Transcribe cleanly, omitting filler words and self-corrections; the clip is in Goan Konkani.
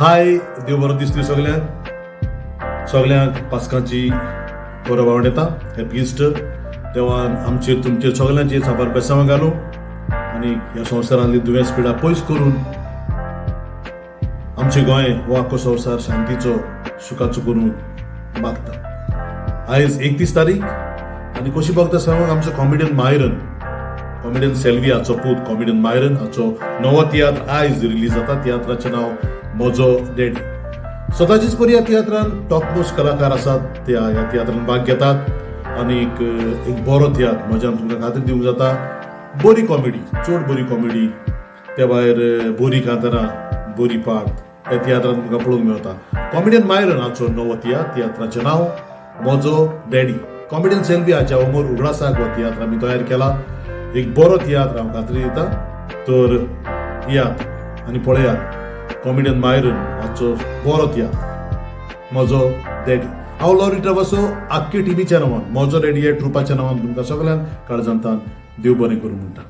हाय, देव बरो दीस दिवं सगल्यांक. सगल्यांक पास्कांची बरो वावड येता. Happy Easter. देवान आमचेर, तुमचेर, सगल्यांचेर साबार बेसांवां घालूं आनी ह्या संवसारांतली दुयेंस पिडा पयस करून आमचें गोंय हो आख्खो संवसार शांतीचो, सुखाचो करून मागता. आयज 31 तारीख आनी कशी बघता सांगूंक आमचो कॉमेडियन मायरन, कॉमेडियन सेल्वी हाचो पूत कॉमेडियन मायरन हाचो नवो तियात्र आयज रिलीज जाता. तियात्राचें नांव म्हजो डॅडी. सदांचीच परी ह्या तियात्रान टॉप मोस्ट कलाकार आसात, ते ह्या तियात्रान भाग घेतात आनी एक बरो तियात्र म्हज्यान तुमकां खात्री दिवंक जाता. बरी कॉमेडी, चड बरी कॉमेडी, त्या भायर बरी कांतारां, बरी पार्ट ह्या तियात्रान तुमकां पळोवंक मेळटा. कॉमेडियन मायरन हाचो नवो तियात्र, तियात्राचें नांव म्हजो डॅडी. कॉमेडियन सेल्वी हाच्या उमर उगडासाक हो तियात्र आमी तयार केला. एक बरो तियात्र, हांव खात्री दिता. तर येयात आनी पळयात कॉमेडियन मायरन हाचो बरो तियात्र म्हजो डॅडी. हांव लॉरी ट्रवसो आख्खी टिमीच्या नांवान, म्हजो डॅडी ह्या ट्रुपाच्या नांवान तुमकां सगल्यांक काळजांतान देव बरें करूं म्हणटा.